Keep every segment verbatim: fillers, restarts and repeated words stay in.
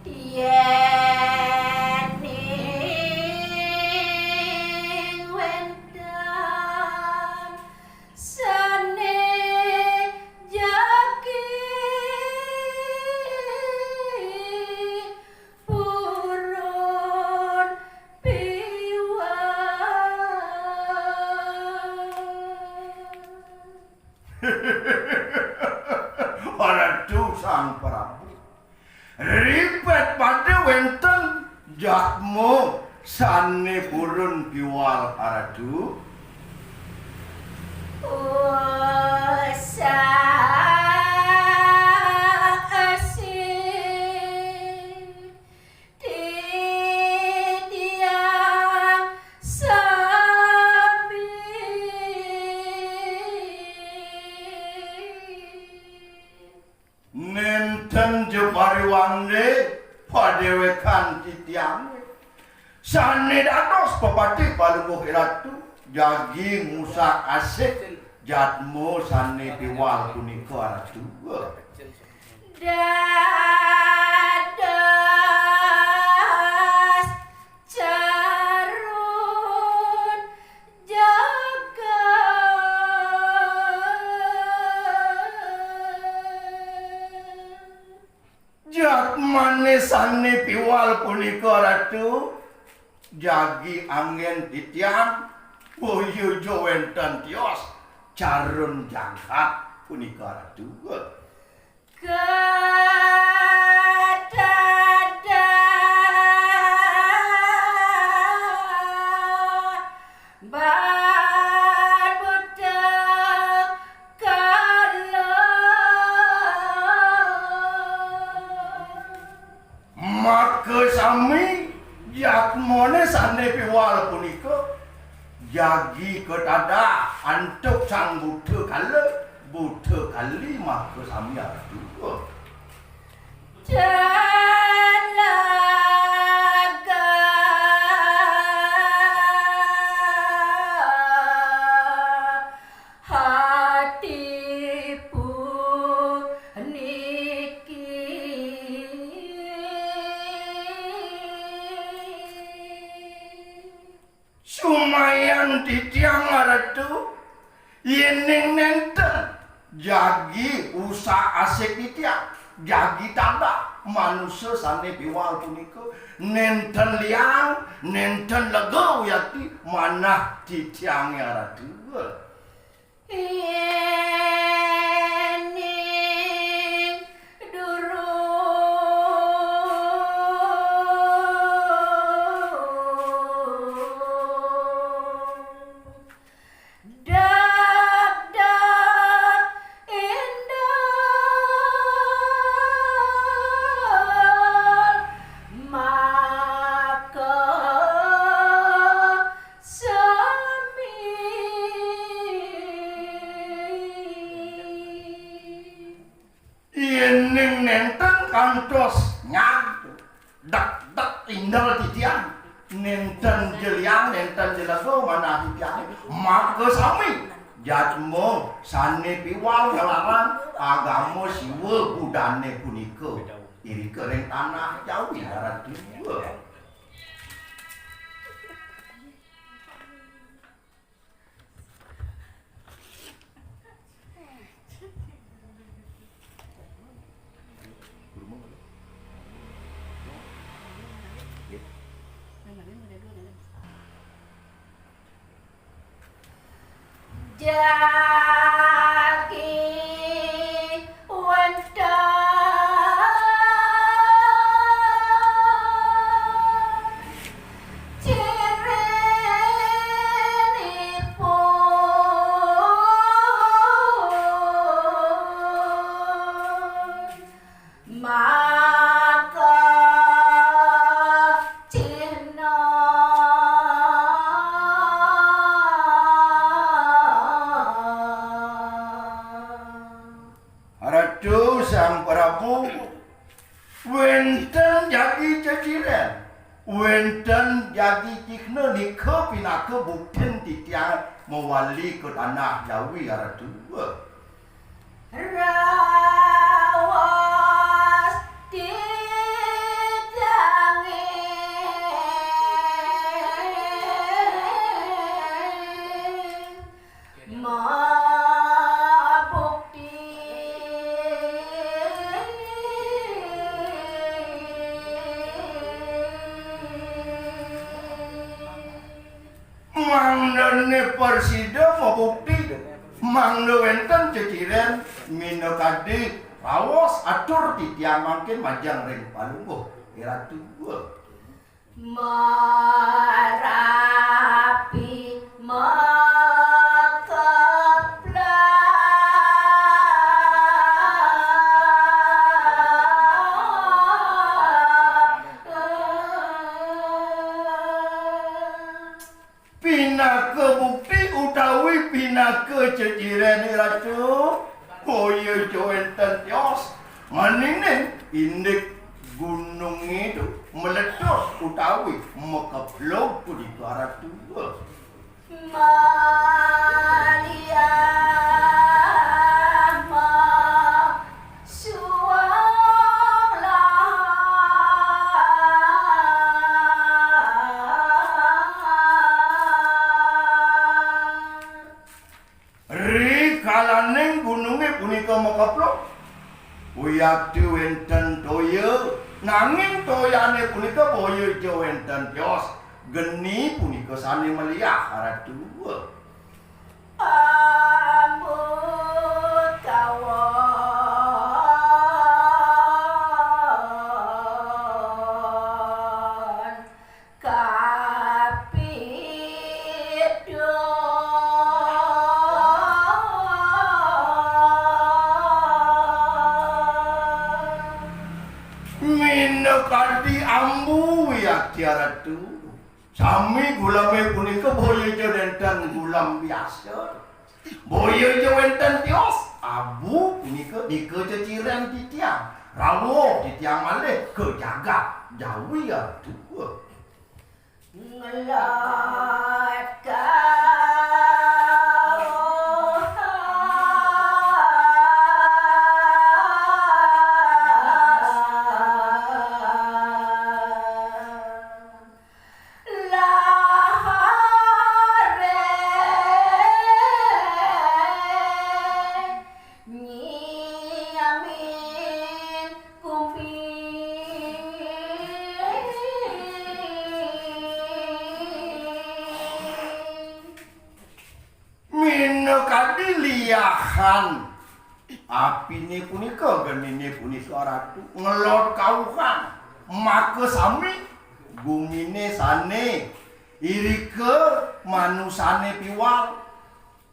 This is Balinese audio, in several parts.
Yéning wénten sané jagi purun piwal. Ratu Sang Prabu, ripet pada wénten jadma sané purun piwal, Ratu? Usah asih titiang sami. Nénten ja pariwangdé padéwékan titiangé. Sané dados pepatih Palungguh Ratu, jagi ngusah-asih jadma sané piwal punika, Ratu. Dados carun jagat. Jadmané sané piwal punika, Ratu, jagi anggén titiang, boya ja wénten tios carun jagat punika, Ratu. Kadadah ban buta kala. Makasami jadmané sané piwal punika jagi kadadah antuk Sang Buta Kala, Buta Kali, makasami aduh. Talaga hati puniki. Sumayan titiang, Ratu, yéning nénten jagi usah-asih titiang, jagi tabah manusa sané piwal punika, nénten liang, nénten lega wiakti manah titiangé, Ratu. Yéning durung dagdag indol, maka sami. Yéning nénten kantos nyag, dagdag indol titiang, nénten ja liang, nénten ja lega manah titiangé, maka sami jadma sané piwal nglarang agama Siwa Budané punika irika ring tanah Jawi, Ratu. Jagi wénten cirinipun. Maka cihna. Ratu Sang Prabu, wénten jagi ceciren, wénten jagi cihna nika pinaka buktin titiang mawali ka tanah Jawi, Ratu. Rawas di Mangdané prasida mabukti, mangda wénten ceciren minakadi raos atur titiang mangkin majeng ring Palungguh, Iratu. Marapi makeplang. Pinaka bukti utawi pinaka ceciren, Ratu, boya ja wénten tios, ngeninin indik gunungé to meletus utawi makeplug punika, Ratu. Maliah masuang lahar. Rikalaning gunungé punika makeplug, wiakti wénten toya, nanging toyané punika boya ja wénten tios, geni punika sané maliah, Ratu. Ambut kawon kapidul. Minakadi ambu wiakti, Ratu. Sami gulemé punika boya ja nénten gulem biasa. Boya ja wénten tios, abu punika nika ceciren titiang. Rawuh titiang malih ka jagat Jawi, Ratu. Ngelot kauhan. Laharé nyiamin kumpin. Minakadi liahan apiné punika, geniné punika, Ratu, ngelot kauhan, makasami guminé sané irika, manusané piwal.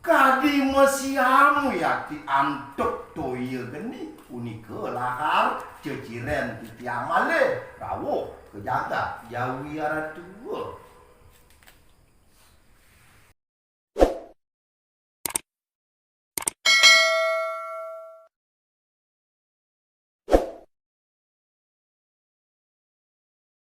Kadi masiam wiakti antuk toya geni punika lahar ceciren titiang malih rawuh ka jagat Jawi, Ratu.